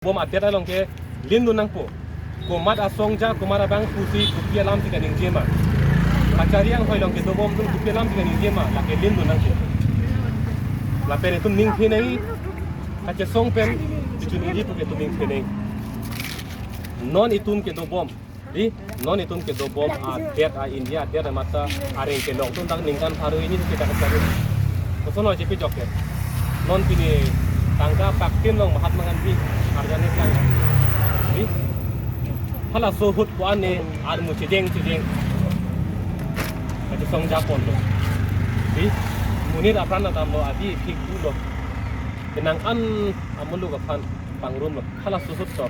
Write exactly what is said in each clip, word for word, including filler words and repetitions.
bom adet along ke lindun nangpo. Komat asongja, komat abang pusi kopi alam si kaningje ma. Kachari anghoi along kedobom atum kopi alam si kaningje ma, lake lindun nangpo. Lapen itum ning phenei, kachesong pen, bijun ili pu ke itum ning phenei. Non itum kedobom. Di, non itum kedobom adet a India adet a mata areng kelong atum dak ningkan pharo hini kita kachari. Koson lo chepi jok ke. Non pini tangka paktin long Mahatma Gandhi arjani klang. Di, halaso ahut ko-an ne armu chejeng chejeng. Kachesong japon lo. Di, monit apran atam lo adi thik tu lo. Penang an amuluk aphan pangrum lo. Halaso ahut to.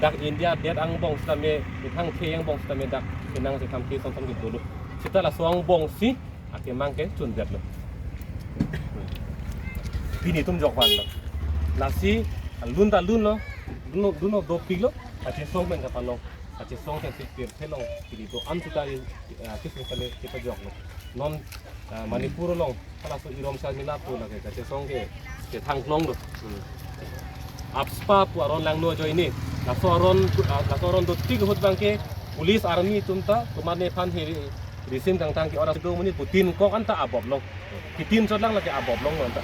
Dak India adet angbong sitame, ithang the angbong sitame dak, inang si tham ke som som ke dolo. Sita laso angbong si, akemang ke chundet lo. Pini itum jokvan lo. Lasi, lun ta lun lo, lun lo, lun lo dopik lo, kachesong pen kapalong, kachesong pen si pirthe along, pini do-an sita, eh, kisung kale kita jok lo. Non, eh, Manipur along, halaso Irom Sharmila pu lake kachesong ke kethang klong do. Hmm. AFSPA pu aron langno ajoine. Laso aron, ah, laso aron dotik ahut abang ke police army atum ta komat nephan he risim kangtang ke ora do monit pu tin kok anta abop long. Kitin chot lang lake abop long anta.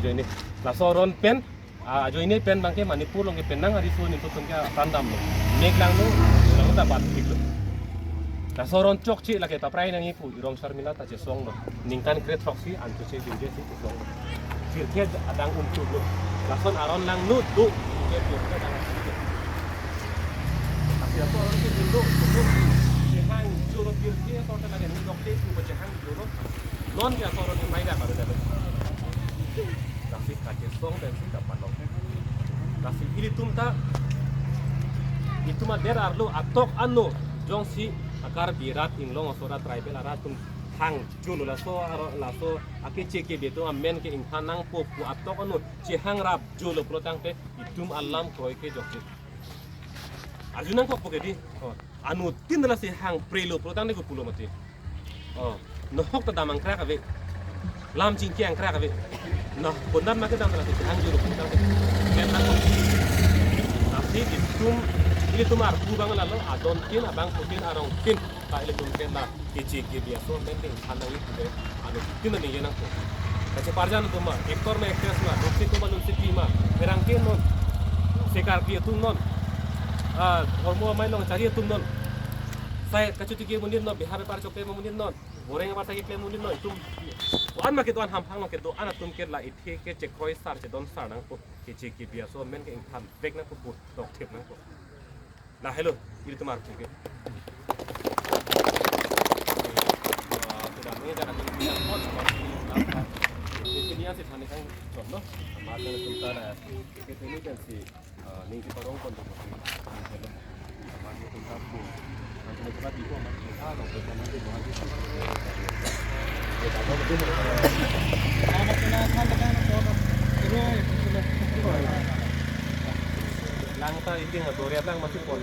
Ajoine. Laso aron pen, ah, ajoine pen abang ke Manipur along ke penang ariso ni atum ke apran damlo. Mek langno, langno ta bat tik lo. Laso aron chokche lake paprai nangji pu Irom Sharmila ta chesong lo. Ningkan kre throksi an chokche binje si chesong lo. Pirthe adang umchuk lo. Lason aron langno do. Pirthe adang umchuk lo. Tapi apa orang ke dulu, dulu. Chehang joro pirthe, sorte lagi ni dokte tu chehang joro. Non dia sorot ni maida baru dapat. Lasi kachesong pen si kapalong. Lasi ilitum ta, itum adet arlo atok ano, jongsi a Karbi arat inglong aso arat tribal arat atum hang jolo laso aro, laso akeche kebe atum amen ke ingthan nangpo pu atok ano chehang rap jolo pulo tangte itum alam kroi ke jokje. Arju nangkok po ke di. Oh. Anuttin lasi hang prelo pulo tangte kopulo mati. Oh, nohok ta dam angkrak ave. Lam chingki angkrak ave. Nah, bondan ma kedam lasi hang jolo pulo tangte. Ken nang. Lasi itum, ilitum arpu abang lalo, adontin, abangphutin, arongtin. Ta ilitum pen la keche kebe aso amen ke ingthan nangji pu ke anuttin ningje nangpo. Kacheparjan atum ma, actor ma actress ma, lunsi atum ma lunsipi ma, pherangke non, sekarpi atum non, ah, hormu amei along chari atum non, sai kachotiki amonit non, Bihar bepar chokle amonit non, Boreng bepar ta keklem amonit non, itum ko-an ma kedo-an hamphang along kedo-an atum ke la ithe ke chekroi sar chedon sar nangpo, keche kebe aso amen ke ingthan vek nangpo pu tokthip nangpo. Lahelo, ilitum arpu ke. Ah, sudah ni, jangan dulu kita pot, pot, pot, pot. Ini sini ya, sih, sana kan, contoh, kemarin sebentar, ya, kita ini kan si, ah, ning si parong pon, tuh, amat itu kapu. Nanti kita di rumah, ah, kalau kita nanti buat di sana. Kita tahu betul. Langta iting adore lang masih pon.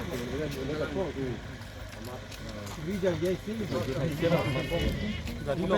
Jadi lo,